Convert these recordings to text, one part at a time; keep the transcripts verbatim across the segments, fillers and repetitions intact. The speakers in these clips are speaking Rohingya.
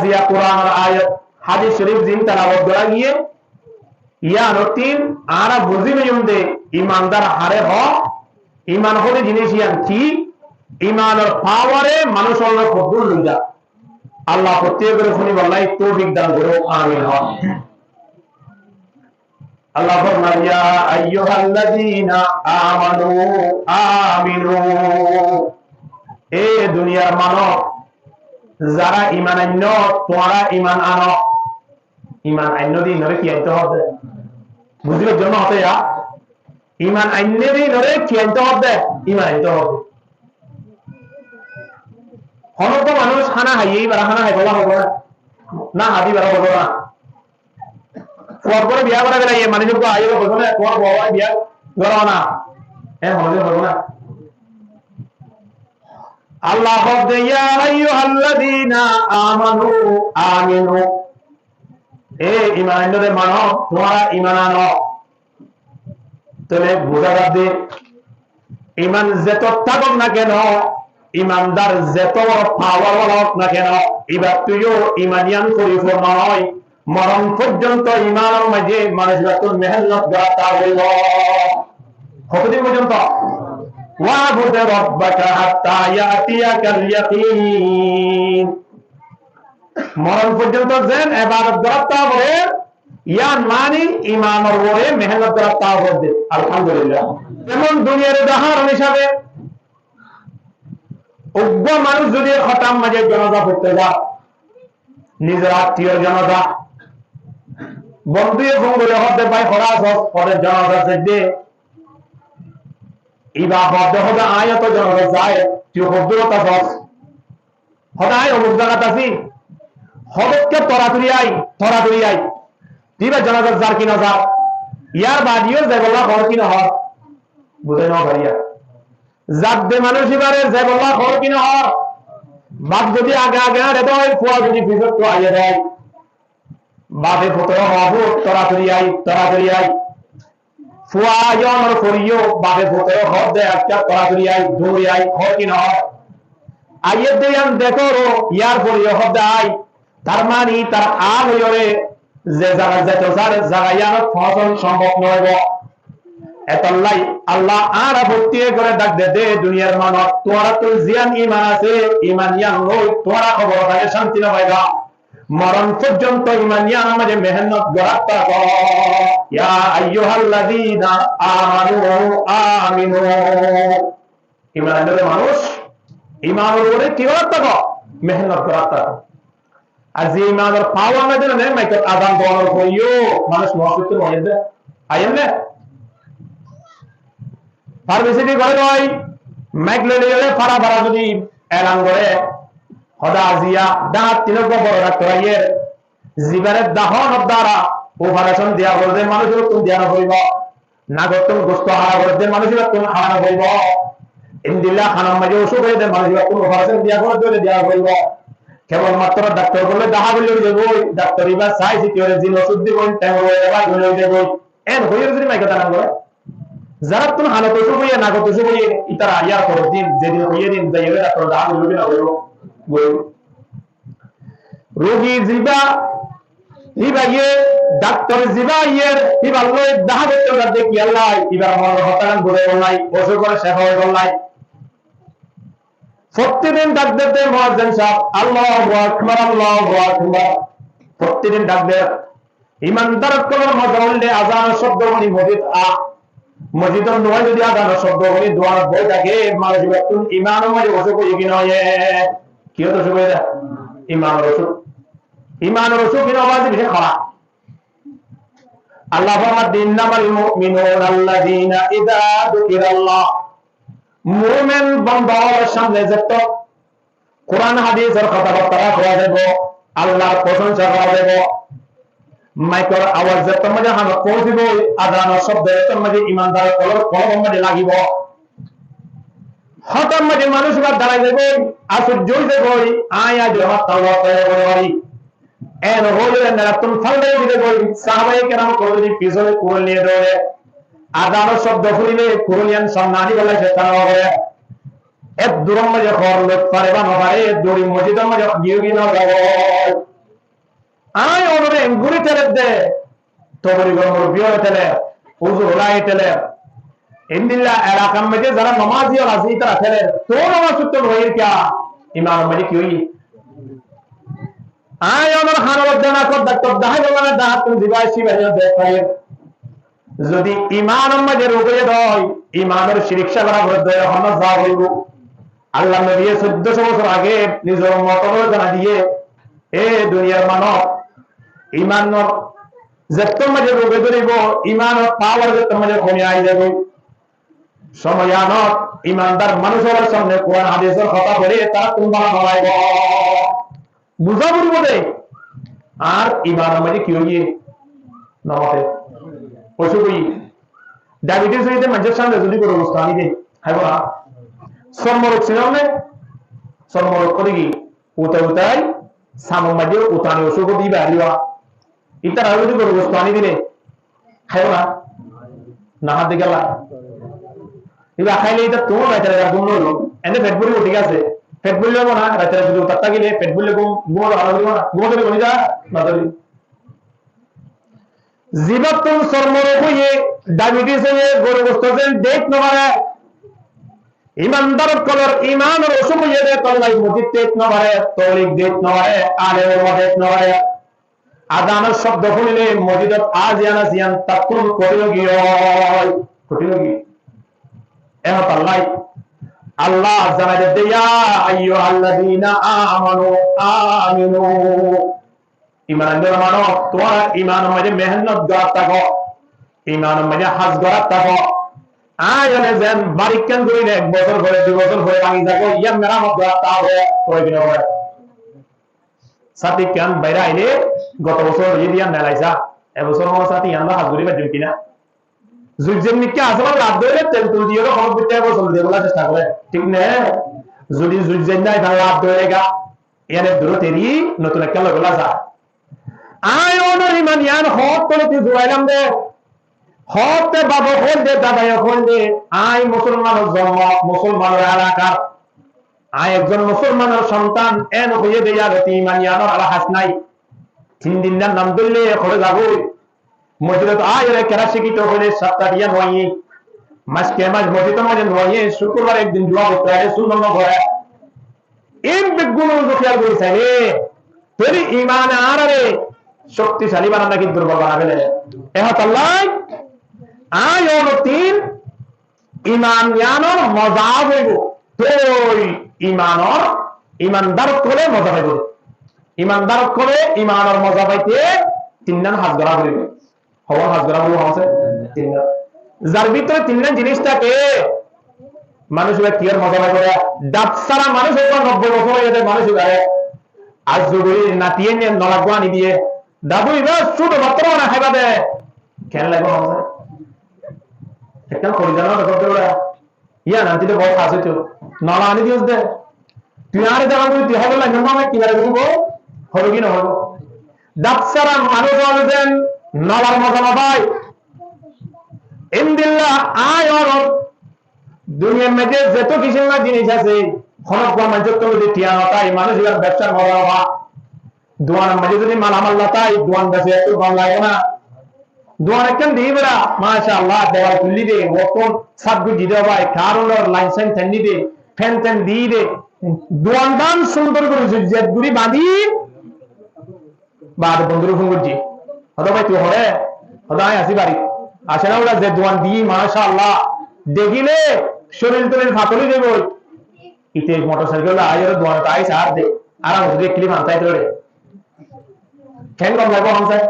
Ziya Kuranor ayat, hadis shorif zin telawot gora giyé, yián ottún añára buzí faiyum de imandar haré hoó, iman hoó de jinis yián ki, imanor paware manúic ókkol hoddúr loi za. Allah fottí goré fúnibolla toufik dan gorouk, amin. Allah formar, "Ya ayyuhallazina amanu aminu." E duniyar manob, zara iman ainno, tuáñra iman ano. Iman ainno de inore ki ainto hoó de? Buzíbar zonno hotá ya. Iman ainno de inore ki ainto hoó de? Iman ainto hoó de. Honó to manúic hána háiye, ibáre hána háibolla hoibo na? Na, hádi ibáre hoibo na? Fuar gori biya gora gelaiyé, manúic uggwá aiyé, hoibo na, tuáñr fua biya goro na. E, hoibo, hoibo na. Allah hoó de, "Ya ayyuhallazina amanu aminu." E iman ainno de manob, tuáñra iman ano. Tóile buzá za de, iman zeto tákok na keno, imandar zeto boro pawar wala ók na keno, ibattú yó iman yián foripurno no ói. Moron foijjonto imanor maze manúic ibattú mehénnot gora tákibou. Hotodin foijjonto? "Wa'bud rabbaka hatta ya'tiyakal yakin." Moron foijjonto zen ebadot gora tákibou, yián mani imanor uore mehénnot gora tákibou de. Alhamdulillah. Zemon duniyar udahoron hísabe, uggwá manúic zodi hótar maze jonaza foitto za, nizor attiyor jonaza, bondúye fon gorí hoó de, "Bái, hóre asós?" Hoó de, "Jonaza saidde." Iba hoó de, "Hoó de, añí yó to jonaza zai, tui hoddúr asós?" Hoó de, "Añí omuk zagat así." Hoó de, "Ke toratori ai, toratori ai." Tui iba jonaza zar ki no zar? Yar bade yó zaibolla hoór ki no hoór? Buzái no fariyum. Zar de manúic ibare zaibolla hoór ki no hoór? Baf zodi age age añçe de ói, fua zodi fisóttu aiyé de ói, bafe futoré hoó, "Fut, toratori ai, toratori ai." Fua aiyé onor fore yó bafe futoré hoó de, "Ekká toratori ai, dóri ai," hoór ki no hoór? Aiyé de yián dekór, yar fore yó hoó de, "Ai." Tar mani tar hál óiyoré ze zaga zaito sar, zaga yiánot foóñson sombob no óibo. Etolla Allah añára fottí goré dak de de, duniyar manob, tuáñrattú ziyán iman asé, iman yián loi tuáñra kobor maze cánti no faiba. Moron foijjonto iman yiánor maze mehénnot gorát táko. Ya ayyuhallazina amanu aminu. Iman ainno de manúic, imanor uore ki gorát táko? Mehénnot gorát táko. Ar ze imanor pawar nai de, ne maikot azan donor fore yó manúic mosjidot no aiyé de. Aiyé ne? Farbisi di goré de ói, maik loi loi fara fara zodi elan goré, hoó de aziya dahár tin uggwá boro daktor aiyér, zibare dahónor duara ofarecon diya foré de, manúic íbattún diya no foribó. Nagottún gosto hára goré de, manúic íbattún hára no foribó. Endilla hanor maze ocúk óiye de, manúic íbattún ofarecon diya foré de, diya no foribó. Kebol matro daktor gán loi dahá goille ói zaiboi, daktor íba sai siti óre zin ocúk dibo, en taimor uore bái goille ói zaiboi. En hoiyóre zodi maike dana goré, zarattún hanot ocúk óiye, nagot ocúk óiye, ítara yar foredin, zedin hoiyé din, zaiyóre daktor dahá goille ói na goille ói. Rugi ziba, íba ye, daktor ziba aiyér, íbar loi dahá goitto zadde kiyólla, íbar monor hotá gán buzaibolla, ocúkor cefa óibolla. Fottí din dak der de muazzin sáb, "Allahu akbar, Allahu akbar." Fottí din dak der. Imandar ókkolor moza óilde azanor cobdo fúni mosjid a. Mosjidot nuwai zodi azanor cobdo fúni duarot boi táke, manúic íbattún imanor maze ocúk óiye ki no óiye? Kiyót ocúk óiye de? Imanor ocúk. Imanor ocúk ki no óiye, beci háraf. Allah formar de, "Innamal mu'minuna allazina idza dzukirallah." Mumin banda ókkolor samne zettót Kuran hadisor hotábatta hoó zaibo, Allahr prosonsa hoó zaibo, maikor awaz zettót maze hanot foóñsibo, azanor cobdo zettót maze imandar ókkolor kolbor maze lagibo, hotát maze manúic íba darai zaibo, acórjo ói zaibo, añí aijja hotá hoór hoói no fari. En hoiyóre nerattún faldai dile goi, sahabaye keram ókkol zodi fisóne kurul niye dóre, azanor cobdo fúnile kurul yián samne aníbolla cesta no gore. Ek durór maze hoor loi fare ba no fare, dóri mosjidor maze giyói ki no zagói. Añí onore enguri teler de, tobligor murubbi ókkole teler, uzur ókkole teler. Endilla elakar maze zara nomazi ókkol asé, ítara teler. Tuáñra nomaz foitto no farir kiyá? Imanor maze ki óiye? Añí onor hanor dana kodda kodda hai bana da tun dibai sibai de farir. Zodi imanor maze rog óiye de, imanor sirik sagora gori de, honno za óibo. Allar nobiye soiddocó bosór age nizor ummotoré zanai diye, e duniyar manob, imanor zettór maze roge dóribo, imanor pawar zettór maze komi ai zaibo, somoy iyanot imandar manúic ókkolor samne Kuran hadisor hotá hoile tarattún bála no laibo. Buzá foribo de. Ar imanor maze ki óiye? No mate. Ocúk óiye. Diabetes óiye de, manúcor samne zodi goru gosto ani de, haibo na? Sormorog sinó ne? Sormorog hoile ki? Uta utai, samor maze utani ocúk di bariba. Ítara zodi goru gosto ani dile, haibo na? No há de kiyólla? Iba háile ítara tuáñr raite raite gúm no óibo. Ene fet bóribo, thík asé. Fet bórile óibo na, raite raite zodi utat tákile fet bórile gúm, gúm óibo na, gúm óibo na, gúm óibo na, no dóribo. Zibattún sormorog óiye, diabetes óiye, goru gosto zen deit no fare. Imandar ókkolor imanor ocúk óiye de, tolla mosjid deit no fare, toblig deit no fare, alem ulama deit no fare. Azanor cobdo fúnile mosjidot aziyan aziyan tattún kothín ói giyói, kothín ói giyói. E hotalla Allah zanai de, ya ayyuhallazina amanu aminu. Iman ainné de manob, tuáñra imanor maze mehénnot gorat táko, imanor maze ham gorat táko. Añí hole zen bari ekkán goríle ek bosór fore, dui bosór fore báñgi zaibo, yián meramot gorat táko, fore ki no fore? Sáti ekkán baire aile, goto bosór óiye de yián melaisa, e bosór hono sáti yián loi ham gorí faijjum ki na? Zuijjen nikká asé, laf dórile tel tul diyóre hono bútore bosór diyóre bolar cesta gore, thík ne? Zodi zuijjen nai, tar laf dórile ga, iyáne duro teri notun ekkán loi bola za. Añí onor iman yián hoótte loti zurailam de, hoótte baba hoil de, dada hoil de, añí musolmanor zonmo, musolmanor elakar, añí ekzon musolmanor sontan, en hoiye de yar loti iman yiánor ala has nai. Tin din nam dóille hore zagói. Mosjidot aiyóre kerat cíkito hoile sapta diya no aiye. Mas ke mas mosjidor maze no aiye, cúkurbar ek din juma foitto aiyé, sunnot no fore. In beggún uzu kiyal gorí saile, tóile imane añáráre coktisali bana né ki durbol bana féle? E hotalla añí onor tin iman yiánor moza foibo, toi imanor, imandar ókkole moza faibo. Imandar ókkole imanor moza faite tinnán ham gora foribo. Hobor ham gora foribo, ham asé? Tinnán. Zar bútore tinnán jinis táke, manúic ibá kiyór moza faibo re? Dab sára manúic ibá nobboi bosór óiye de manúic ibá re. Ar zodi natiye ne nola gua ani diye, dabu ibá cúdo bátor bana háiba de. Ken laibo, ham asé? Ekkán hori zana de hoó de ora. Yián anti de bout has óito. Nola ani diyos de. Tui añáre zaga gori tui háibolla, imam Muhammad ki bare goribo? Hobo ki no hobo? Dab sára manúic ókkol zen nolar moza no fai. Endilla añí onor duniyar maze zeto kisím jinis asé, hono uggwá manúic ókkol zodi tiya no fai, manúic ibár bebsar moza no fa. Duwanor maze zodi malamal no tái, duwan bese ekku gom lage na. Duwan ekkán di bera, masha Allah, dewal tulli de, ottún saf gojji de bái, karunor lain sain tanni de, fen ten di de, duwan dan sundor gori zujjat gori bandi, bade bondure fon gojji. Hoda bái tui hore, hoda añí asi bari. Asé na ura ze duwan di, masha Allah, dekile coril toril fatol ói zaibo. Ite motorsaikol loi aiyóre duwanot aái saár de, aram gori ekkili fan sai dóre. Ken gom laibo, ham asé?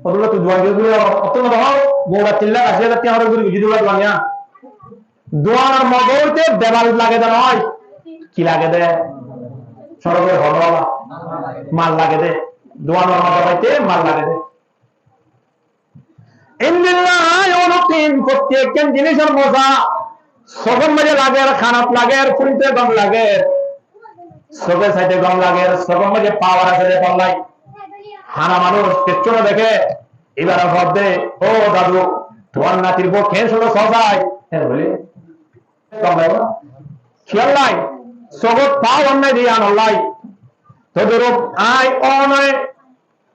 Ótolla tui duwan diyos buli, ótolla to hó, gura tin lak aci házar tiya hóros gori buzi dóra duwan ya. Duwanor moza óite debal lage de noó, ki lage de? Sorgor hono mal lage de. Duwanor moza faite mal lage de. Endilla añí onor tin fottí ekkán jinisor moza, sókor maze lager, hanat lager, funte gom lager, sóke saite gom lager, sókor maze pawar asé de tollai. Hana manúc kessú no deké, ibare hoó de, "Ó dadu, tuáñr natir bou ken cúndor sóo sai?" Hé bóle, "Gom lage na?" Kiyólla? Sókot pawar nái de yíanolla. Todrúp añí one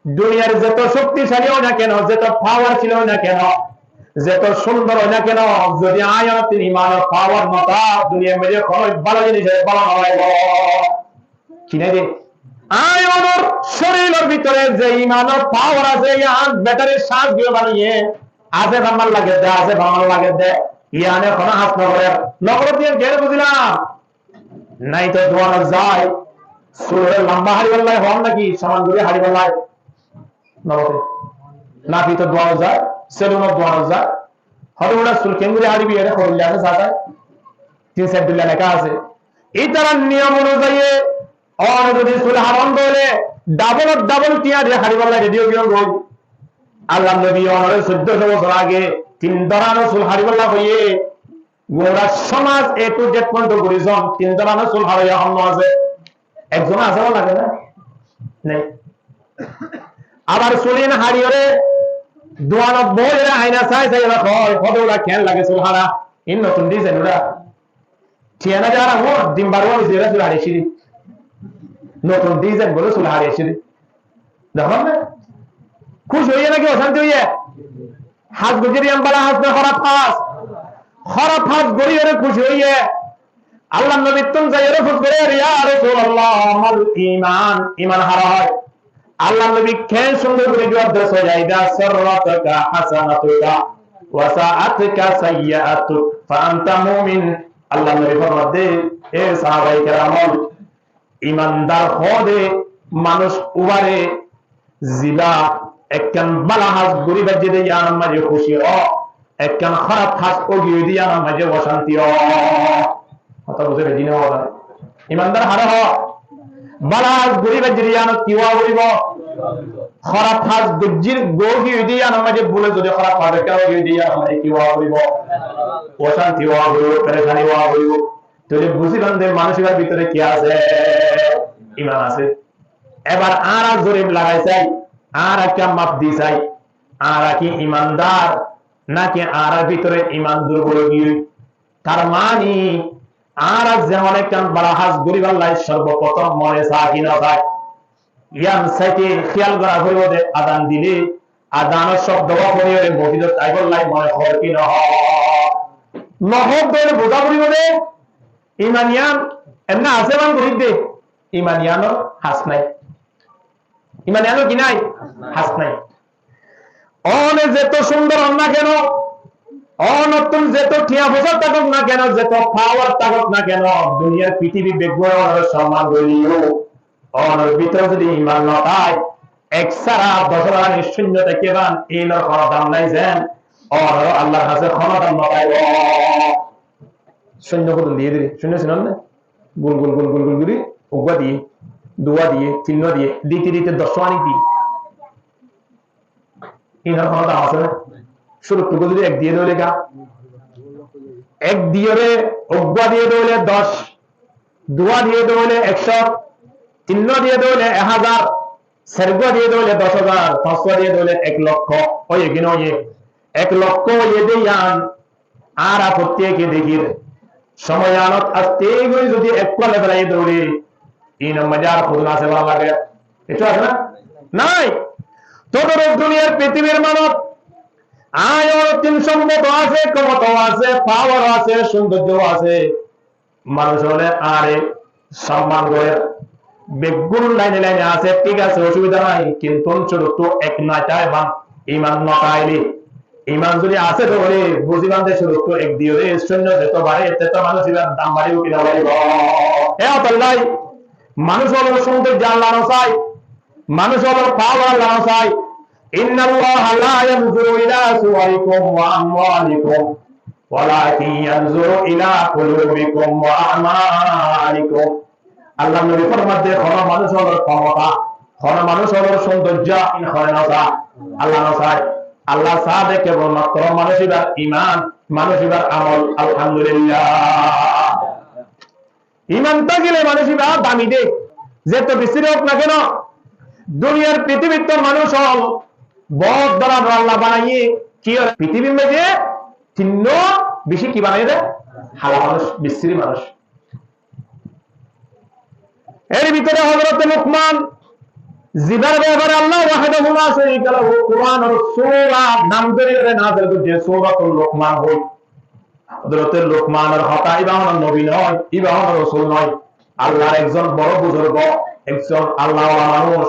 duniyar zeto cókticáli ói na keno, zeto pawar cíl ói na keno, zeto cúndor ói na keno, zodi añí onottún imanor pawar no táke, duniyar maze hono bála jinis bála no laibo. Ki nái de? Añí onor córilor bútore ze imanor pawar asé, yían betaré cáñc giyó banaiye, asé fán lage de, asé fán lage de, yíane hono ham no gorer. No gorer de yían kiyóre buzílam? Nái to duanot zai, sulore lamba háribolla hoó naki, saman gori háribolla? No bóle. Nái to duanot zai, selunot duanot zai. Hoó de sul kengori háribi, ere hoóilla asé, sa sai. Tin sair duilla leká asé. Ítarar niyom onuzayi, one zodi sul háron óile, dabol dabol tiañ di háribolla redi ói giyói. Allar nobi onore soiddocó bosór age tin dóranor sul háribolla hoiye, gura somaj A to Z forzonto guri zon, tin dóranor sul hároya hon no asé? Ekzon asé, lage na? Nái. Abar sul ín háriyoré duanot boiyóre aina sai sai eba hoi, hoó de ula ken lage sul hára? Ín notun dizain ula. Tiañ no de ar añár din bar wá hoiye sul hári círi. Notun dizain bóle sul hári círi. Dekón na? Kúci óiye naki ocánti óiye? Ham goijjé de yían bála ham na hóraf ham? Hóraf ham gorí ore kúci óiye. Allar nobittún zaiyóre fus gorer, "Ya Rasulallah, mal iman?" Iman hára hoó? Allar nobi ken cúndor gorí juab der, "Iza sarratuka hasanatuka wa sa'atuka sayyi'atuka fa anta mu'min." Allar nobi formar de, e sahabaye keram, imandar hoó de manúic uore zibá ekkán bála ham gorí faijje de yíanor maze kúci ó, ekkán hóraf ham ói giyé de yíanor maze ocánti ó. Hotá buzí faijjó né? Imandar hára hoó, bála ham gorí faijje de yíanot ki ówa foribo? Hóraf ham goijjí, gorí giyé de yíanor maze bule zodi hóraf ham ekkán ói giyé de yíanor maze ki ówa foribo? Ocánti ówa foribo, perecani ówa foribo. Tóile buzí faijjó de manúic íbar bútore ki asé? Iman asé. Ebar añára zorib lagai sai, añára ki maf di sai, añára ki imandar, naki añárar bútore iman durbol ói giyé? Tar mani, añára zehón ekkán bála ham goríbolla sorboprotom mone sai ki no sai? Yían saite hiyal gora foribo de, azan dile, azanor cobdo fúniyóre mosjidot aibolla mone hoó ki no hoó? No hoó de buzá foribo de, iman yían emne asé fán gorí de, iman yíanor ham nái. Iman yíanor ki nái? Ham nái. One zeto cúndor ó na keno, onottún zeto tiañ foisá tákok na keno, zeto pawar tákok na keno, duniyar pitibir beggúne onore somman goilleyo, onor bútore zodi iman no táke, ek sára doc házar sóinno táikke fán, inor hono dam nái, zen onor Allar hañse hono dam no táibo. Sóinno hodún diyé de, sóinno sinón né? Gul gul gul gul gul gorí, uggúa diyé, duwá diyé, tinnúa diyé, dite dite doc aní diyé. Inor hono dam asé né? Cúruttu zodi ek diyé de óile, ek diyóre uggúa diyé de óile doc, duwá diyé de óile ekcó, tinnúa diyé de óile ek házar, sairgúa diyé de óile doc házar, fañsgúa diyé de óile ek lokko. Óiye ki no óiye? Ek lokko óiye de yían añára fottí eke dekír. Somoi yíanot aste gorí zodi ek kuwale félai dóre, inor maze ar hodún asé fán lage? Kessú asé né? Nái. Todrúp duniyar pitibir mazot añára tin sombot asé, kemot asé, pawar asé, cúndorjo asé. Manúic ókkole añáre somman gorer, beggún laine laine asé, thík asé, osubida nái, kintu cúruttu ek no táibo, iman no táile. Iman zodi asé de óile buzí faijjó de cúruttu ek diyóre sóinno zeto bare, teto manúic íbar dam baribo ki no baribo? E ótolla manúic ókkolor cúndorjo Allah no sai, manúic ókkolor pawar Allah no sai. إن الله لا ينظر إلى صوركم وأموالكم ولكن ينظر إلى قلوبكم وأعمالكم. Allar nobi formar de, hono manúic ókkolor kemota, hono manúic ókkolor cúndorjo, in hone no sa, Allah no sai. Allah sa de kebol matro manúic íbar iman, manúic íbar amol. Alhamdulillah. Iman tákile manúic íba dami de. Zeto bessíri ók na keno, duniyar pitibit manúic ókkol bout dóra dóra Allah banaiye. Kiyóre? Pitibir maze tinnúa beci ki banaiye de? Hala manúic, bessíri manúic. Ér bútore Hózorote Lukman, zibar befare Allah wahdahu la sharika lahu Kuranor sura nam dóri nazil goijje, Suratul Lukman hoi. Hózorote Lukmanor hotá, íba honó nobi noó, íba honó rosul noó. Allahr ekzon boro buzurgo, ekzon Allahwala manúc.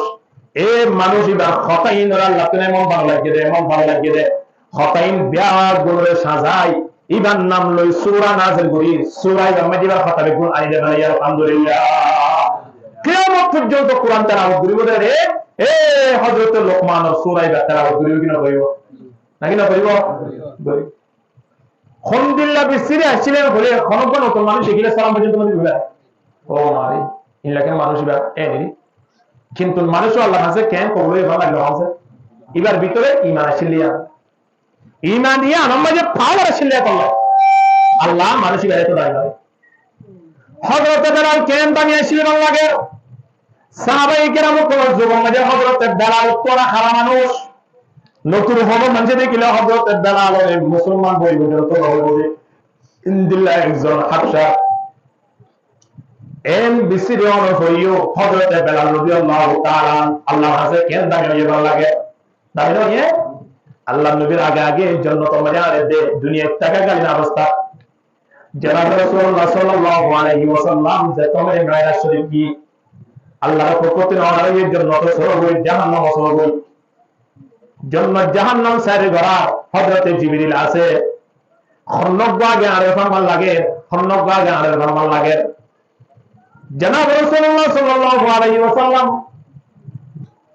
E manúc íbar hotá ín Allah tún emon bála lage de, emon bála lage de. Hotá ín beggúnore sazai, íbar nam loi sura nazil gorí, sura íbar maze íbar hotá beggún aní de bála, alhamdulillah. Kiyamot forzonto Kuran telawot goríbo de re, e Hózorote Lukmanor sura íbar telawot goríbo ki no goríbo? Naki no goríbo? Goríbo. Hondilla bisiri accíle bóle, honó notun manúc dekíle salam forzonto no dibo. O mare, ín laga manúc íba, e niri. Kintu manúc Allahr hañse ken kobul óibo, Allahr hañse. Íbar bútore iman accíle, iman iyanor maze power accíle, Allah, Allah manúc íbare eto dani. Hózorote Belal ken dani accíle bála lager. Sahabaye keram ókkolor zubon maze Hózorote Belal ottu hala manúc. Notun honó manúce dekíle Hózorote Belal ore musolman boi forzonto no hoibo de. Endilla ekzon habsa. En bisiri ónor fore yó Hózorote Belal rodiyallahu taala anhu Allahr hañse ken dani óiye bála lager. Dani óiye, Allahr nobir age age jonnotor maze añáre de, duniyait tákakalin obostát. Janab Rasulullah sallallahu alaihi wasallam zettót Miraj Sharif giyé, Allahr fokkóttu ónare jonnot sóor goi, jahannam sóor goi. Jonnot jahannam sair gorar Hózorote Jibril asé. Honnúa age añáre fán bála lager, honnúa age añáre fán bála lager. Janab Rasulullah sallallahu alaihi wasallam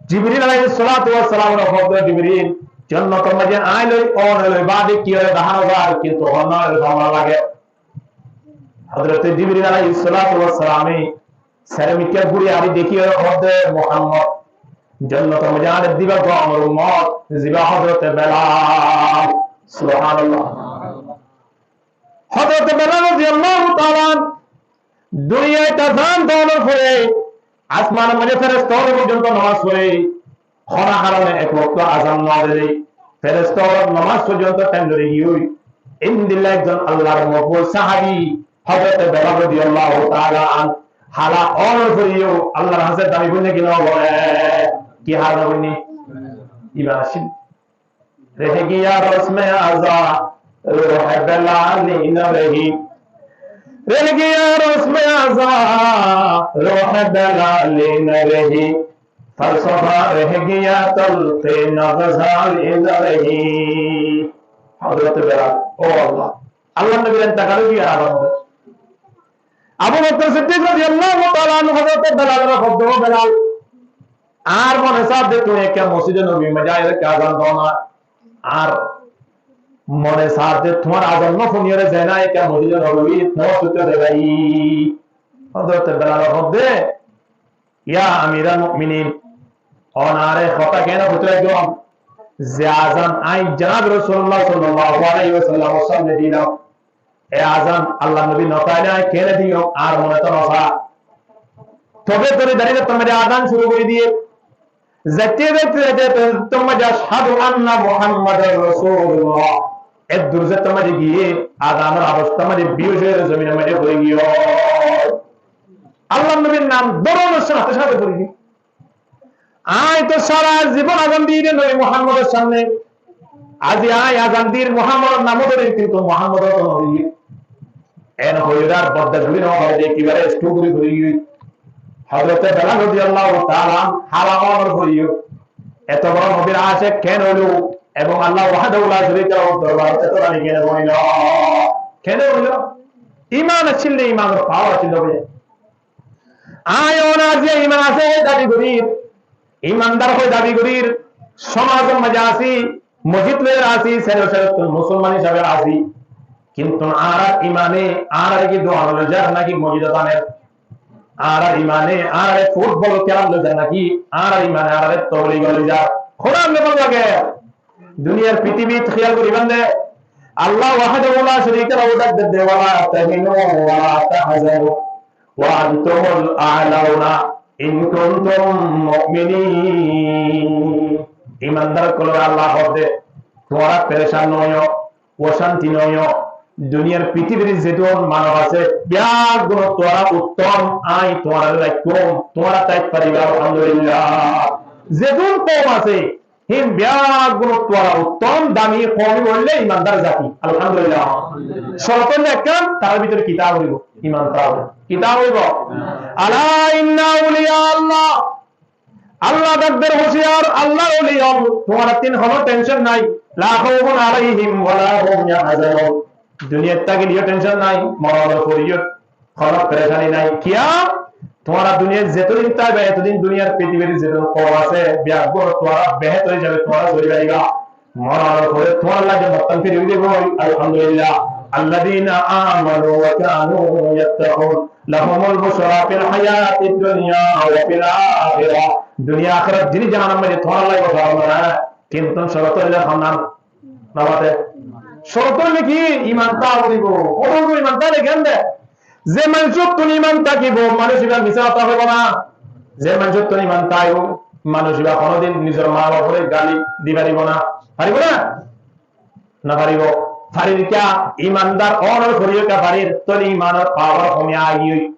Jibril alaihis salatu wassalam ore hoó de, Jibril, jonnotor maze añí loi, ónore loi bade kiyóre dahá no zar, kintu honnúa age fán bála lager. Hózorote Jibril alaihis salatu wassalame sere mikká gúri añáre dekíyore hoó de, Muhammad, jonnotor maze añáre diba gom ummot, ziba Hózorote Belal. Subhanallah. Hózorote Belal rodiyallahu taala anhu duniyait azan donor fore, asmanor maze feresta ókkol forzonto nomaz fore, hono harone ek wokto azan no dile, feresta ókkol nomaz forzonto thaim dóri giyói. Endilla ekzon Allahr mokbul sahabi, Hózorote Belal rodiyallahu taala anhu, hala ónor fore yó Allahr hañse dani boni ki no bole? Ki harone boni? Iman accíl. رہ گیا رسم ازاں روح بلالی نہ رہی۔ رہ گیا رسم ازاں روح بلالی نہ رہی۔ فلسفہ رہ گیا تلقین غزالی نہ رہی۔ Hózorote Belal, o Allah, Allahr nobir entekal ói giyé, ar Abu Bakr Siddik rodiyallahu taala anhu Hózorote Belalore hoó de, Belal, añár mone sar de tuñí ekká mosjide nobir maze aiyóre ekká azan do na. Añár mone sar de tuáñr azan no fúniyóre zai na ekká mosjide nobir nomaz foitto zai. Hózorote Belal hoó de, ya Amiral Mu'minin, ónare hotá kene hoitó ekdom ze azan añí Janab Rasulullah sallallahu alaihi wasallam or samne dilam, e azan Allahr nobi no taile añí kene diyum, añár mone to no sa. Tobe tori dari zettót maze azan cúru gori diye, zaite zaite zaite zettót maze ashhadu anna Muhammadar Rasulullah, eddur zettót maze giye azanor abas zettót maze biyoc ói zominor maze fori giye. Allahr nobir nam dóronor sáte sáte fori giye. Añí to sára zibon azan diyí de nobi Muhammador samne. Aijja añí azan dir Muhammador nam dórir, kintu Muhammad to no diyí. En hoiyóre ar bordac gori no fare de, ekebare stroke gori fori giyói. Hózorote Belal rodiyallahu taala anhu hala ónor fore yó eto boro nobir acek kene óilo, ebong Allah wahdahu la sharika lahur dorbarot eto dani kene óilo? Kene óilo? Iman accíl de, imanor power accíl de. Añí ónare aijja iman asé hoi dabi gorir, imandar hoi dabi gorir, somajor maze así, mosjid loi así, sere sere musolman hísabe así. Kintu añárar imane añárare ki duan loi zar naki mosjidot aner? Añárar imane añárare futbol kelat loi zar naki? Añárar imane añárare toblig loi zar? Hono amne bála lage? Duniyar pitibit hiyal gori bande, Allah wahdahu la sharika lahu dak de, "Wa la tahinu wa la tahzanu wa antumul a'launa in kuntum mu'minin." Imandar ókkolore Allah hoó de, tuáñra perecan no óiyo, ocanti no óiyo, duniyar pitibir zedún manúic asé, beggúnottú tuáñra uttom, añí tuáñrare raikkúm, tuáñra táit fariba, alhamdulillah. Zedún koum asé, hín beggúnottú tuáñra uttom, dami koum óilde imandar zati, alhamdulillah. Córot óilde ekkán, tarár bútore ki táka foribó? Iman táka foribó. Ki táka foribó? Ala inna awliya Allah. Allah dak der huciyar, Allahr oli ól, tuáñrattún honó tension nái. La khawfun alaihim wa la hum yahzanun. Duniyat tákileyó tension nái, moronor foreyó honó perecani nái. Kiyá? Tuáñra duniyat zetodin táiba, etodin duniyar pitibir zetodin koum asé, beggún tuáñra behétor hísabe tuáñra zori fariba. Moronor fore tuáñralla jonnot tán firi ói zaibo, alhamdulillah. Alladhina amanu wa kanu yattaqun. Lahumul bushra fil hayatid dunya wa fil akhirah. Duniya ahérat zini jahanam maze tuáñralla bushra óibo, kintu córot óilde honnan? Nabate. Córot óilde ki? Iman táka foribó. Ótó iman táile keén de? Ze maincóttun iman tákibo, manúic íba misá hotá hoibo na. Ze maincóttun iman tákibo, manúic íba honódin nizor ma bafore gali di faribo na. Faribo na? No faribo. Farir kiyá? Imandar ónor foriyó kiyá farir? Tóile imanor pawar homi aigiyói.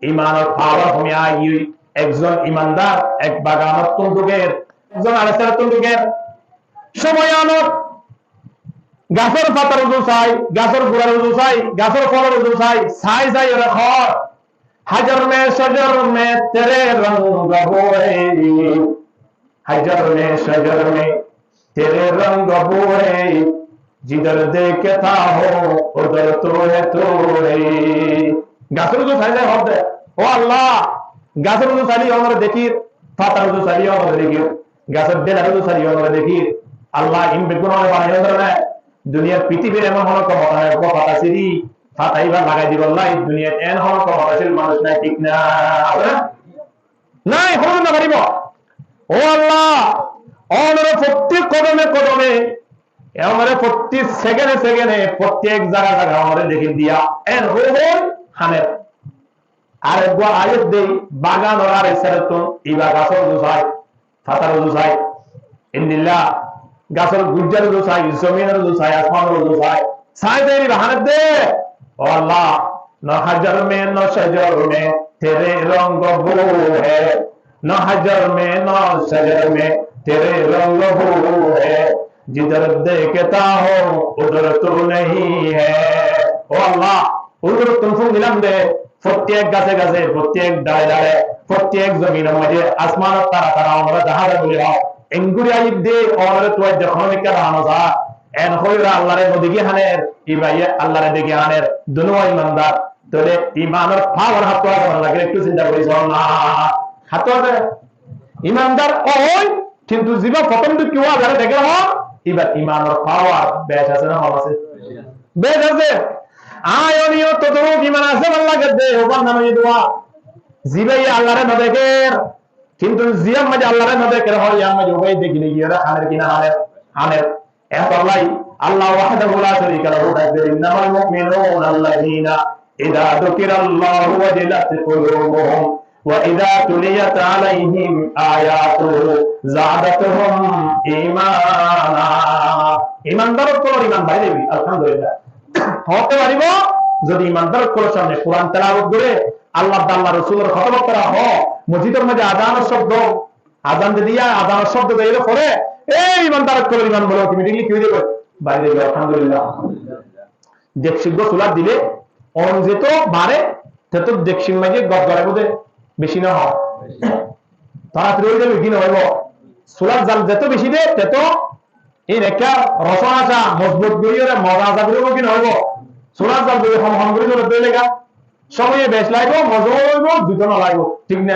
Imanor pawar homi aigiyói. Ekzon imandar ek baganottún dhuker, ekzon arekkanottún dhuker. Cómoi anot gasór fatar uzu sai, gasór fular uzu sai, gasór folor uzu sai, sai sai ore hoór, hajar mein shajar mein tere rang bo hai, hajar mein shajar mein tere rang bo hai, jidhar dekhta ho udhar tu hai, tu hai. Gasór uzu sai sai hoór de, ó Allah, gasór uzu sailé yó añáre dekír, fatar uzu sailé yó añáre dekír. Gasór dhelar uzu sailé yó añáre dekír. Allah ín beggún ore banaiyé dóre né. Duniyar pitibir emon honó kemota nái, uggwá fata siri, fata íba lagai dibolla, duniyat en honó kemotacil manúic nái, thík na? Asé na? Nái, honó no faribo. Ó Allah, onore fottí kodome kodome, e onore fottí sekende sekende, fottí ek zaga zaga onore dekír diya, en hoi hoi haner. Ar uggwá ayat dei, baganor ar ek saidottún íba gasór uzu sai, fatar uzu sai, endilla gasór gujjar uzu sai, zominor uzu sai, asmanor uzu sai, sai sai íba haner de, ó Allah, no hajar mein, no shajar mein tere rang bo hai, no hajar mein, no shajar mein tere rang bo hai, jidhar dekhta ho udhar tu nahi hai. Ó Allah, uzurottún fúngilam de, fottí ek gase gase, fottí ek dare dare, fottí ek zominor maze, asmanot tara tara onore dahá za buli hoó. Engori ayat de, onore tuwai de, honó mikká dahá no za. En hoi ore Allare no dekí haner, íbaye Allare dekí haner, dunuwa imandar. Tóile imanor pawar háttu asé na nái, ekkú sinta gori só na. Háttu asé. Imandar ói, kintu ziba fottóm dukki Allare dekér hoó, íbar imanor pawar beci asé na hom asé? Beci asé. Añí oniyó totó iman asé bála lage de, ó banda no duwa. Zibaye Allare no dekér, kintu ziyán maze Allare no dekér hoó, yían maze ó bái dekíle ki ore haner ki no haner? Haner. Etollá Allah wahdahu la sharika lahu dak der, innamal mu'minuna alladhina idha dhukirallahu wajilat qulubuhum wa idha tuliyat alaihim ayatuhu zadatuhum imana. Imandar ókkolor iman bari zaibo, alhamdulillah. Hoóte faribo, zodi imandar ókkolor samne Kuran telawot gore, Allah ar Allah Rosulor hotábatta hoó, mosjidor maze azanor cobdo, azan de diya, azanor cobdo de ere fore, ei imandar ókkolor iman bole automatically ki ói zaibo? Bari zaibo, alhamdulillah. Dekciggo sulat dile, on zeto bare, teto dekcir maze gotgoraibo de beci no hoó. Toratori ói zaibo ki no óibo? Sulat zal zeto beci de, teto ín ekka roson asá mozbut gori ore moza asá goribo ki no óibo? Sulat zal zodi hom hom gori zole de lega, somoye beci laibo, moza óibo, duto no laibo, thík na?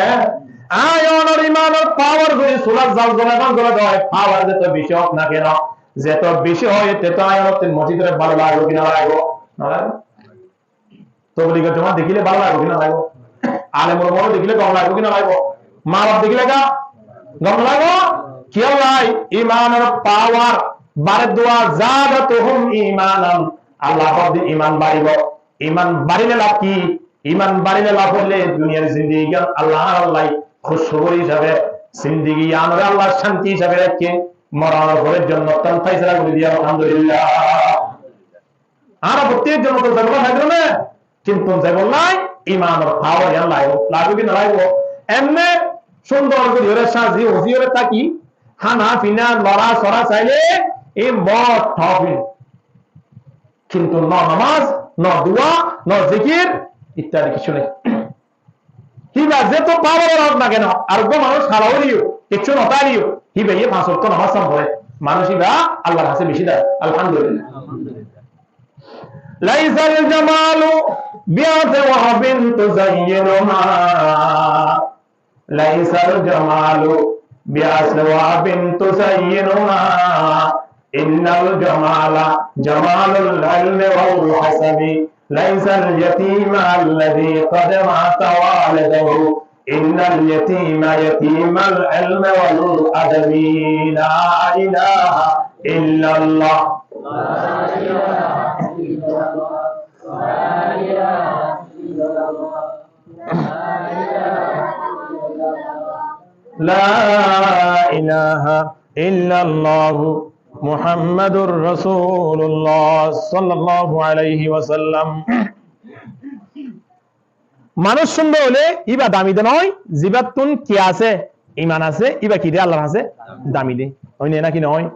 Añí onor imanor pawar zodi sulat zal zole de, pawar zeto beci hoó na keno, zeto beci hoó, teto añí onor tin mosjidore bála laibo ki no laibo? No laibo. Tobligor jomat dekíle bála laibo ki no laibo? Alemor molo dekíle gom laibo ki no laibo? Ma baf dekíle gom laibo? Kiyólla? Imanor pawar bare de, zadatuhum imanan. Allah hoór de iman baribo. Iman barile laf ki? Iman barile laf óilde duniyar zindigi gán Allah, Allah kúci hísabe, zindigi gánore Allah cánti hísabe raikké, moronor fore jonnot tán faisala gori diye, alhamdulillah. Añára fottí jonnotot zaibolla saidde né, kintu zaibolla imanor power yián laibo, laibo ki no laibo? Emne cúndor gori ore sazi huzi ore táki, hána fina, lora sora saile, in boro tough. Kintu no nomaz, no dua, no zikir, ittadi kissú nai. Híba zeto power or hok na keno, ar uggwá manúic hala óileyo, kissú no táileyo, híba ye fañs wokto nomaz san fore. Manúic híba Allar hañse beci dara. Alhamdulillah. ليس الجمال بأثواب تزينها، ليس الجمال بأثواب تزينها، إن الجمال جمال العلم والحسب، ليس اليتيم الذي قد مات والده، إن اليتيم يتيم العلم والأدب. لا إله إلا الله. لا إله إلا الله محمد رسول الله صلى الله عليه وسلم. Manúic cúndor óile íba dami de noó, zibáttun ki asé? Iman asé, íba ki de? Allar hañse dami de. Ói né náki noó?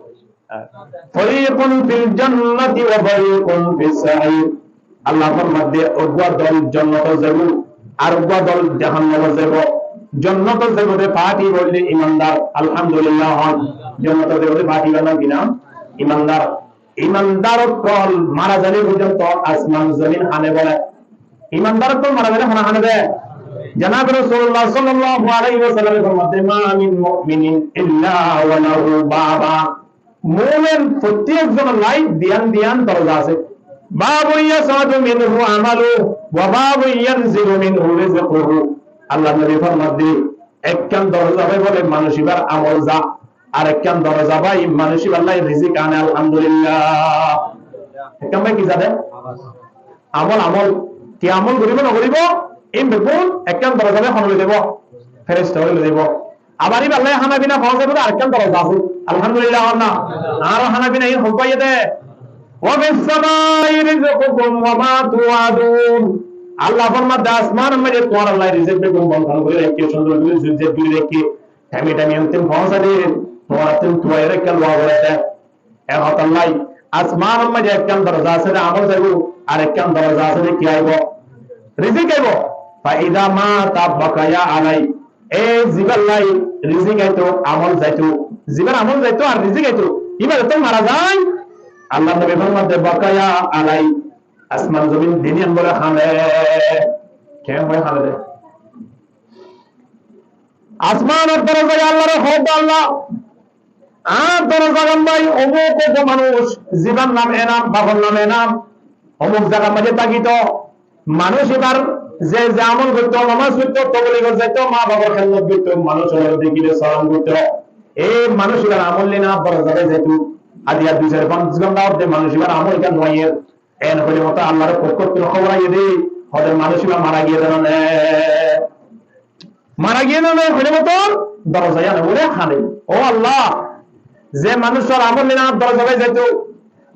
فريق في الجنة وفريق في السعير. Allah formadde, uggwá dol jonnotot zaibo, ar uggwá dol jahannamot zaibo. Jonnotot zaibo de party óilde imandar, alhamdulillah hon. Jonnotot zaibo de party óilde ki nam? Imandar. Imandar ókkol mara zaile foijjonto asman zomin hane bole. Imandar ókkol mara zaile hone hane de? Janabe Rasulullah sallallahu alaihi wasallam e formadde, ما من مؤمن إلا وله بابان. Mumin fottí ekzonor lai diyan diyan doroza asé. باب يصعد منه عمله وباب ينزل منه رزقه. Allar nobi formadde, ekkán doroza bái bole manúic íbar amol za, ar ekkán doroza bái manúic íbar lai rizik ane, alhamdulillah. Ekkán bái ki za de? Amol, amol. Ki amol goribo no goribo? In beggún ekkán doroza bái hone loi zaibo? Feresta ókkole loi zaibo. Abar íbar lai hána fina foóñsaibo de arekkán doroza asé. Alhamdulillah, añára hána fina in hoibáiye de. وفي السماء رزقكم وما توعدون. Allah formadde, asmanor maze tuáñrar lai rizik beggún bontón gori raikké, cúndor gori zujjat gori raikké, thaimi thaimi untin foóñsai de, tuáñrattun tuwai raikké, luwa goré de. E hotár lai, asmanor maze ekkán doroza asé de amol zaibo, ar ekkán doroza asé de ki aibo? Rizik aibo. فإذا مات بقي عليه. E zibar lai rizik aito, amol zaito, zibar amol zaito ar rizik aito, íba zeto mara zai, Allar nobi formadde, بقي عليه. Asman zomin diniyan bole hane. Ken bole hane de? Asmanor dorozai Allare hoó de, Allah, añár dorozagan bái omuk omuk manúic, zibar nam enam, bafor nam enam, omuk zagar maze tákito, manúic ibar ze ze amol goitto, nomaz foitto, tobligot zaito, ma bafor hédmot goitto, manúic ókkol dekile salom goitto, ei manúic ibar amol loi añár doroza bái zaito. Adiya dui sair fañs gónta ódde manúic ibar amol ikan no aiyér. En hoile moto Allar fokkóttun hóbor aiyé de, hoó de manúic iba mara giyé de né? Mara giyé de né? Hoile moto doroza yián bole hane. Ó Allah, ze manúicor amol loi añár doroza bái zaito,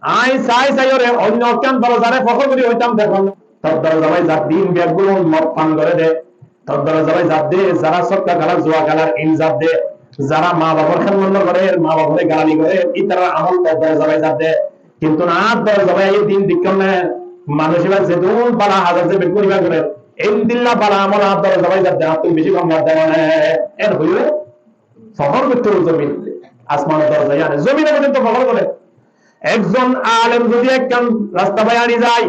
añí sai sai ore oinno ekkán dorozare fokor gori hoitam, dekón, tor doroza bái zat de, in beggún mod fan gore de, tor doroza bái zat de, zara sokka kélar, zuwa kélar, in zat de, zara ma bafor hédmot no gorer, ma bafore galali gorer, ítarar amol tor doroza bái zat de. Kintu añár doroza bái aiyé din dekón né, manúic iba zedún bala ham asé beggún iba gorer, endilla bala amol añár doroza bái zat de, añáttun beci gom zat de né? En hoiyóre fokor goitto zomin, asmanor doroza yián, zomin foijjonto fokor gore. Ekzon alem zodi ekkán rasta bái añçi zai,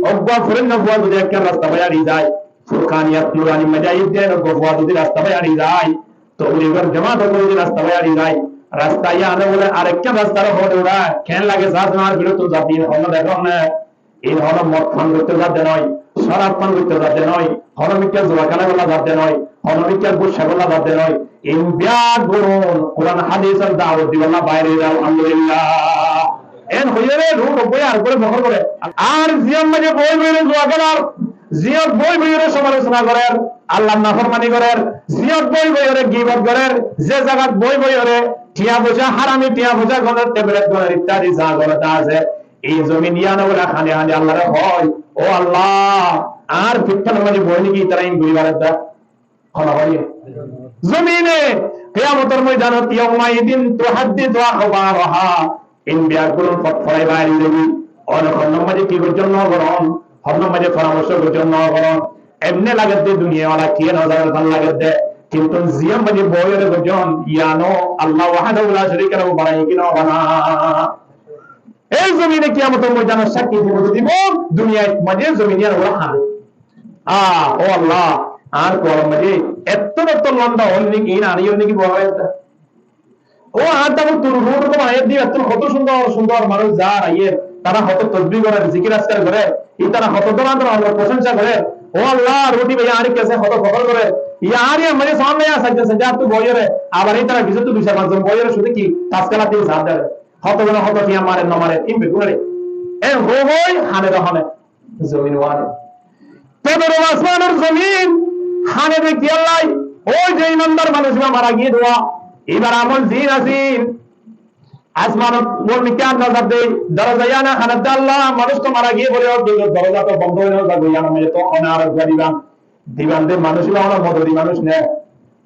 uggwá furinna fua zodi ekkán rasta bái añçi zai, Furkaniyat Nuranir maze aiyé de, uggwá fua zodi rasta bái añçi zai, tobligor jamaat ókkol zodi rasta bái añçi zai, rasta yiáne bole arekkán rastare hoó de, ura ken lage, sas, añár fiçottun zat de, in hono dekón né? In hono mod fan goitto zat de noó, sórab fan goitto zat de noó, hono mikká zuwa kéla bolla zat de noó, hono mikká gucca bolla zat de noó. In beggún Kuran hadisor dawot dibolla bair óiye, alhamdulillah. En hoiyóre ruh uggwá ar uggwáre fokor gore. Ar ziyót maze boi boiyóre zuwa kéler, ziyót boi boiyóre somalochona gorer, Allar naformani gorer, ziyót boi boiyóre gibot gorer, ze zagat boi boiyóre tiañ foisa, harami tiañ foisa goner, tablet goner, ittadi za goner ta asé, Ei zomin yían bóle hañdi hañdi Allaré hoór, "Ó Allah, añár fittór maze boói niki tará in gori faredde?" Hono hoiye. Zomine kiyamotor moidanot yawma idin tuhaddisu akhbaraha. In beggún fotforai bari zaibo. Óne honnor maze ki goijjón no goron, honnor maze foramorco goijjón no goron. Emne lagedde duniyawala kiyé no zane tan lagedde. Kintu ziyán maze boiyóre goijjón, yíano Allah wahdahu la sharika lahu barai ki no bana. Ei zomine kiyamotor moidanot sakki dibo, dibo, duniyar maze zomin yían bóle hañde. Ah, ó Allah, añár kuwalor maze ettór ettór londa óil niki, in añáre yó niki bóla hoiyé. Ó añár dagor turu rutu to mane di, ettór hoto cúndor cúndor manúc zar aiyér, tará hoto tosbih gorer, zikir askar gorer, ítara hoto dóran dóran Allar prosonsa gorer. Ó Allah, ruti bái añáre kese hoto fokor gorer. Yá añáre maze samne yá sajja sajja tu boiyóre, abar ítara bisottu dui sair fañs zon boiyóre cúde ki tas kela tin sar dere. Hoto zone hoto tiya mare no mare, in beggúnore. En hó hoi hane do hane. Zomin wáre. Te boro asmanor zomin hane de kiyólla? Ói ze imandar manúc iba mara giyé de, ibar amol zin asíl. Asmanor mor mikká nozor de, doroza yían hane de Allah, manúc to mara giyé bóle, ó doroza to bondo ói no zagói, yían maze to óne ar gadiban. Dibande manúc iba hono modoti manúc ne,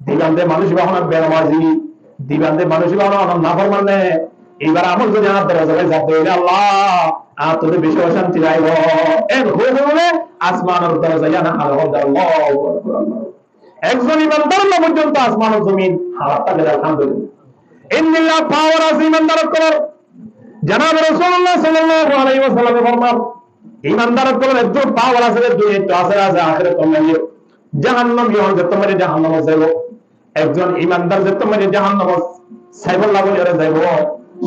dibande manúc iba hono beramazi, dibande manúc iba hono, hono naforman ne, ibar amol zodi añár doroza bai zat de óile Allah, añár to beci ocanti laibo. En hó hó bóle asmanor doroza yían hale hó de, Allahu Akbar, Allahu Akbar. Ekzon imandar loi forzonto asmanor zomin hala táke de, alhamdulillah. Endilla pawar asé imandar ókkolor. Janabe Rosulullah sallallahu alaihi wasallame forman, imandar ókkolor eddur pawar asé de, duniyat to asé, asé, ahérat to nai. Jahannam, yían zettót maze jahannamot zaibo. Ekzon imandar zettót maze jahannamot saibolla bóli ore zaibo,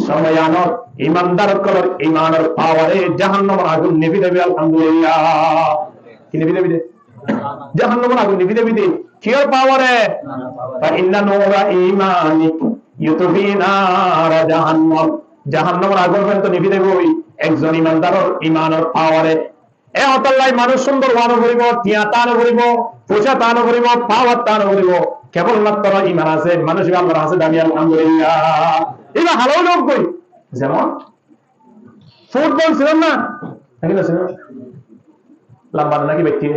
somoy anot imandar ókkolor imanor paware jahannamor agun nibi dibo, alhamdulillah. Ki nibi dibo de? Jahannamor agun nibi dibo de. Kiyór paware? Fa inna nura imanik yutfi nara jahannam. Jahannamor agun fúrunto nibi dibo ói ekzon imandaror imanor paware. E hotálla manúc cúndor ówa no foribo, tiya táa no foribo, foisa táa no foribo, pawar táa no foribo. Kebol matro iman asé, manúc iba Allar hañse dami, alhamdulillah. Iba halal lok goi. Zemon futbol sinon na? Naki no sinon? Lamba naki bekti?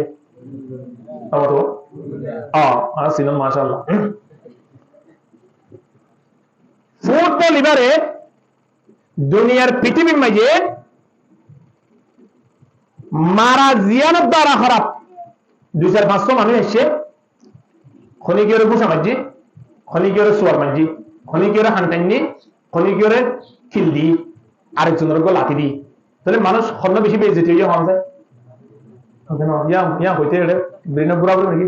Aba to? Ah, ah, sinon, mashallah. Futbol ibare duniyar pitibir maze mara ziyánor dara hóraf. Dui sair fañs cót manúc aiccé, hone kiyóre gusa maijjé, hone kiyóre suwar maijjé, hone kiyóre han tainné, hone kiyóre kil di, arekzonor uore lati di. Tóile manúc honno beci beizzoti óiye hon zai? Yá, yá hoite ere, brain gura guri naki?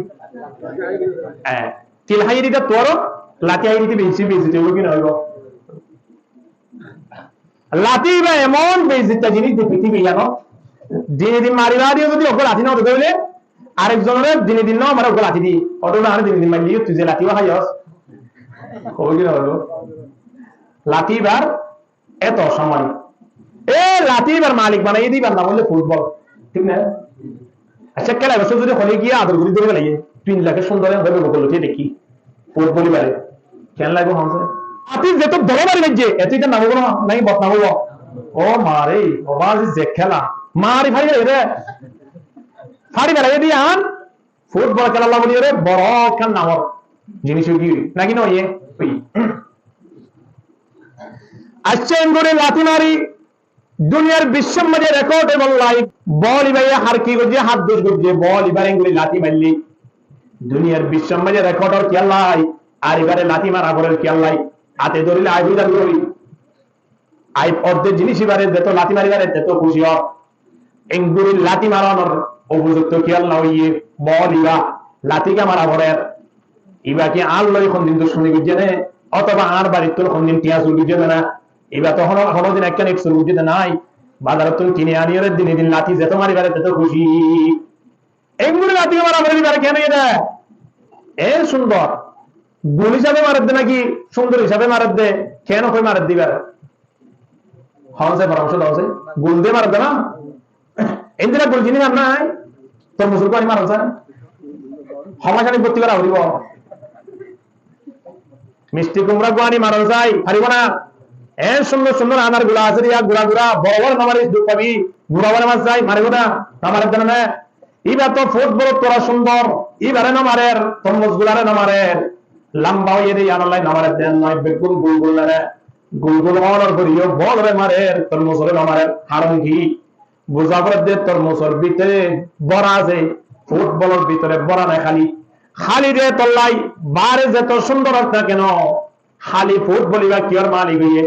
Eh, kil hái dite tuáñr, lati hái dite beci beizzoti óibo ki no óibo? Lati iba emon beizzota jinis de pitibir yíanot. Dine din mari bade zodi uggwá lati no de óile, arekzonore dine din no mare uggwá lati di. Óto na dine din maille tui ze lati iba háiyos. Hobo ki no hobo? Lati ibar eto somman. E lati ibar malik banaiye de ibar nam óilde futbol. Thík na? Accá, kela ibare zodi hone giyé ador gori dóri félaiye, tin lake cúndor em hoibo, gol uthi dekí. Futbol ibare ken laibo hon sá? Lati zeto dóra mari maijjé, eto itar nam óibo na, naki bodnam óibo? Ó mare, ó bazi, ze kela. Mari fari félaiye de. Fari félaiye de yián futbol kelalla buli ore boro ekkán namor jinis ói giyói. Naki no óiye? Óiye. Accá, engori lati mari duniyar biccór maze rekod óibolla, bol ibaye har ki goijjé, har dóc goijjé, bol ibare engori lati maille. Duniyar biccór maze rekod ór kiyólla, ar ibare lati mara forer kiyólla, ate dórile aib ói zagói. Aib ór de jinis ibare zeto lati mari fare teto kúci ór. Engori lati maranor upojukto kiyólla óiye, bol iba lati ke mara forer. Iba ki añár loi hondin ducmoni goijjé né? Otoba añár barittún hondin tiañ sur goijjé dé na? Iba to hono, honodin ekkán ek sur goijjé dé nai. Bazarottún kini aniyóre dine din lati zeto mari fare teto kúci. Engori lati mara fare, ibare ken hoiye dé? E cúndor. Gul hísabe maredde naki cúndor hísabe maredde? Ken hoi maredde ibare? Hon sá, foramorco do sá. Gul de maredde na? Endilla gul jinis ar nai? Tormos uggwá ani maron sá. Homa sani botti gora foribo. Misti kumra uggwá ani maron sá. Faribo na? Eén cúndor cúndor anar gula asé de, yá gura gura, boro boro no maris, duk faibi, gura boro mas zai, maribo na, no marer de na. Íba to futbol ot tora cúndor, íbare no marer, tormus gulare no marer, lamba óiye de yíanolla no marer de, no, beggún gul gul lare, gul gul ónor fore yó bol ore marer, tormus ore no marer, haron ki? Buza forer de tormus or bútore bóra asé, futbol or bútore bóra nai, háli, háli de tolla. Baáre zeto cúndor ók na keno, háli futbol íba kiyór malik óiye?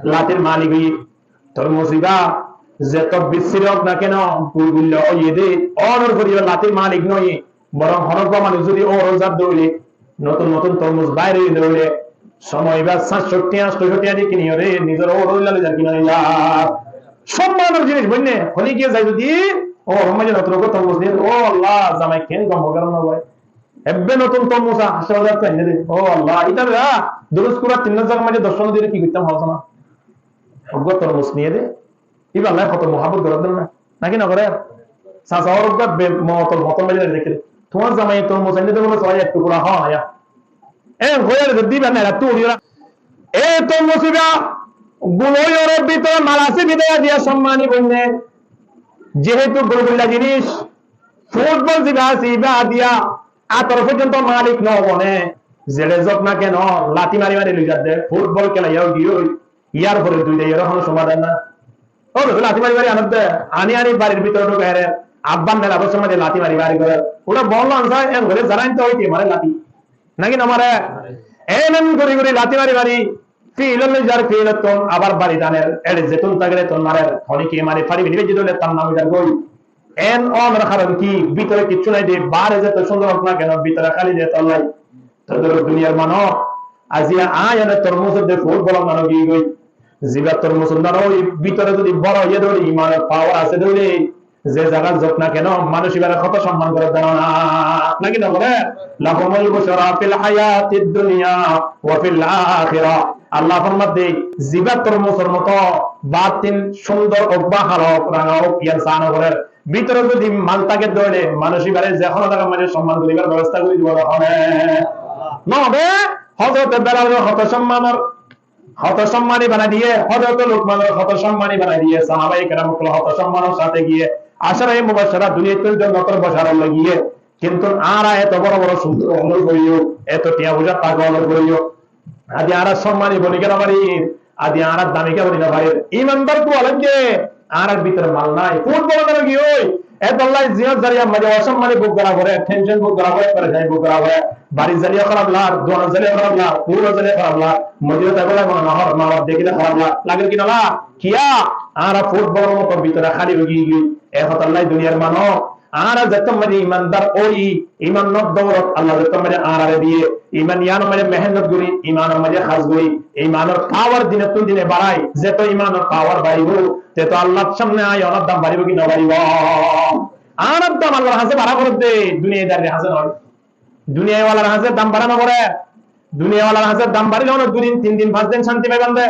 Latir malik óiye. Tormus íba zeto bissir ók na keno, gul gulla óiye de, ónor fore yó latir malik no óiye. Borong honó uggwá manúic zodi óuro zar de óile, notun notun tormus bair óiye de óile, somoi ibá sañctho tiañ, añctho tiañ di kini óre, nizor óuro óilla loi zar ki no zar? Sommanor jinis, buinne, hone giyé zai zodi, óuro maze notun uggwá tormus niye, ó Allah, zamai ken gom hogar no bái. Ebbe notun tormus, añctho hazar to ainne de, ó Allah, ita be, ah, durus kura tin hazar maze doc tona dile ki goittam, hoó na? Uggwá tormus niye de, íballá hoto muhabbot gorer de na, naki no gorer? Sasa or uggwá be-, motor, motor maze dekíle, tuáñr zamai tormus ainne de bóle, sói ek tukura hó na yá. E hoiyar de diba na, era tu uriora. E tormus íba gul ói ore bútore mal asé bidai diya sommani boinne. Jehetu gul gulla jinis, futbol ziba asé íba diya, ator foijjonto malik no bone. Zere zok na keno, lati mari mari loi zar de, futbol kelaiya giyói. Yar fore dui dai, ero hono somadan na. Ó, lati mari mari anor de, ani ani barir bútore dhukai re, abbar mela bosor maze lati mari mari gore. Ura bol ansa, en gore zara ento óite mare lati. Naki no mare? En en gori gori lati mari mari, field ot loi zar, field ottun abar barit aner, ere zetun táke etun marer, hone ki mari fari bili beji dole tar nam zar goi. En onor haron ki, bútore kissú nai de, baáre zeto cúndor ók na keno, bútore háli de tolla. Toi dóro duniyar manúc, aijja añí ene tormus de futbol manúc giyói. Ziba tormus no ói, bútore zodi bóra óiye de óile, imanor pawar asé de óile, ze zagat zok na keno, manúc ibare hoto somman gore de na, naki no gore? Lahumul bushra fil hayatid dunya wa fil akhirah. Allah formar de, ziba tormusor moto, batin cúndor ók ba hala ók, ranga ók, iyan sa no gorer. Bútore zodi mal táke de óile, manúc ibare ze hono zagar maze somman goribar bebosta gori dibo de hone? No de, Hozrote Belalor hoto sommanor, hoto sommani banai diye, Hozrote Lukmanor hoto sommani banai diye, sahabaye keram ókkol hoto sommanor sáte giye, asharaye mubashshara duniyattun jonnotor bosharot loi giye. Kintu añára eto boro boro cúndor ónor fore yó, eto tiañ foisa táka ónor fore yó, adi añára sommani boni no farir, adi añára damika boni no farir. Imandar kuwa lage, añárar bútore mal nai. Futbol no lagi ói, etolla ziyót zariyar maze osommani buk gora fore, tension buk gora fore, perecani buk gora fore. Barit zaile ó harap lar, duanot zaile ó harap lar, uçot zaile ó harap lar, mosjidot aibole mone no hor, ma baf dekile harap lar, lager ki no lar? Kiyá? Añára futbolor moto bútore háli ói giyói. E hotálla duniyar manúc, añára zetó maze imandar ói, imanor doulot Allah zetó maze añárare diye, iman iyanor maze mehénnot gori, imanor maze hás gori, imanor pawar dinottun dine barai, zetó imanor pawar baribo, teto Allar samne añí onor dam baribo ki no baribo? Añárar dam Allar hañse bara forer de, duniyaidarir hañse no. Duniyaiwalar hañse dam bara no fore. Duniyaiwalar hañse dam barile ono dui din, tin din, fañs din cánti faiban de.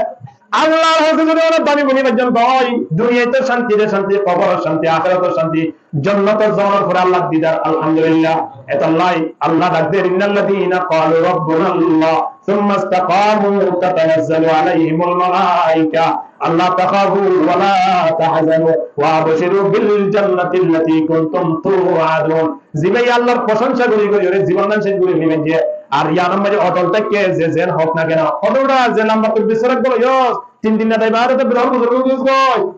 Allar hañse zodi ono dami boni foijjonto ói, duniyait cánti re cánti, koborot cánti, ahératot cánti, jonnotot zonor fore Allar didar, alhamdulillah. Etolla Allah dak der, إن الذين قالوا ربنا الله ثم استقاموا تتنزل عليهم الملائكة ألا تخافوا ولا تحزنوا وأبشروا بالجنة التي كنتم توعدون. Ziba Allar prosongsa gori gori ore zibon nan céc gori félaiye, ar iyanor maze otol táke ze zen hók na keno, hoto uçá ze lamba tobbi sora golo yos, tin din na dai bare tobbi hol buzurg yus goi.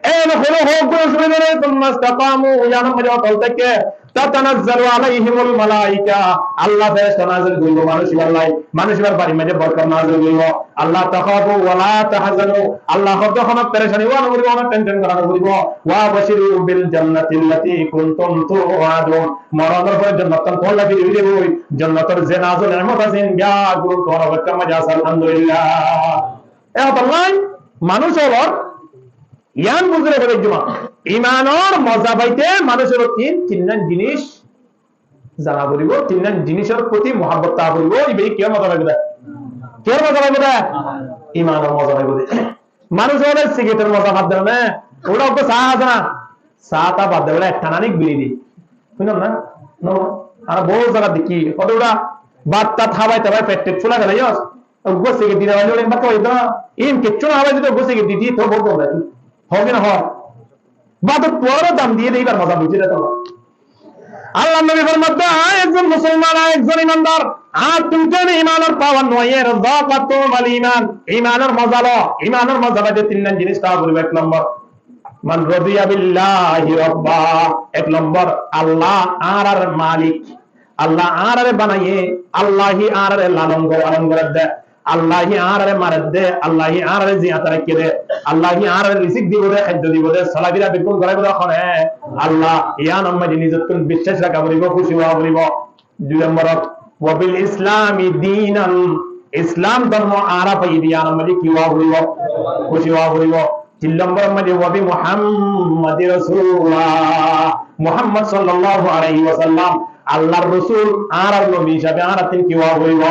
Ene hono hók gori cúni dore, ثم استقاموا, iyanor maze otol táke, تتنزل عليهم الملائكة, Allah feresta nazil goribo manúc ibar lai, manúc ibar barir maze borkot nazil goribo. ألا تخافوا ولا تحزنوا, Allah hóde hono perecani ówa no foribo, hono tension gora no foribo. وأبشروا بالجنة التي كنتم توعدون. Moronor fore jonnot tuáñlla firi firi ói, jonnotor ze naz o nemot asé, beggún tuáñr opekkar maze asé, alhamdulillah. E hotálla manúc ólor iyan buzile fele juma. Imanor moza faite manúc ólor tin, tinnan jinis zana foribo, tinnan jinisor foti muhabbot táka foribo, ibe kiyór moza faibo de? Kiyór moza faibo de? Imanor moza faibo de. Manúc ókkole sigaretor moza fadde na, uçá uggwá sa asé na, sa ta bad de, uçá ek tananik biri di. Fúinnon na? No, añára bout zagat dekí, hoto uçá bát tat hábai tábai pet tet fúlai félaiye, Uggwá sigir dite faille bákka faito na. Ín kiccú no hábai zodi uggwá sigir dite, to bout gom lage. Hoó ki no hoó? Bátottú aró dam diyé de, íbar moza buijjé de tolla. Allar nobi formadde, añí ekzon musolman, añí ekzon imandar, añáttun kene imanor pawar no aiyér, zaqa tu'mal iman, imanor moza lo, imanor moza faite tin nan jinis háa foribo. Ek lombor, man radiya billahi rabba, ek lombor, Allah añárar malik, Allah añárare banaiyé, Allah hí añárare lalon gor-, lalon gorer de, Allah hí añárare marer de, Allah hí añárare ziyata raikké de, Allah hí añárare risik dibo de, háiddo dibo de, solafira beggún goraibo de hone, Allah. Yián or maze nizottun biccác raka foribo, kúci ówa foribo. Dui lombor, wa bil islami dinan, Islam dormo añára faiyí de, yián or maze ki ówa foribo? Kúci ówa foribo. Tin lombor or maze wa bi Muhammadi rasula, Muhammad sallallahu alaihi wasallam Allar rosul, añárar nobi hísabe añárattún ki ówa foribo?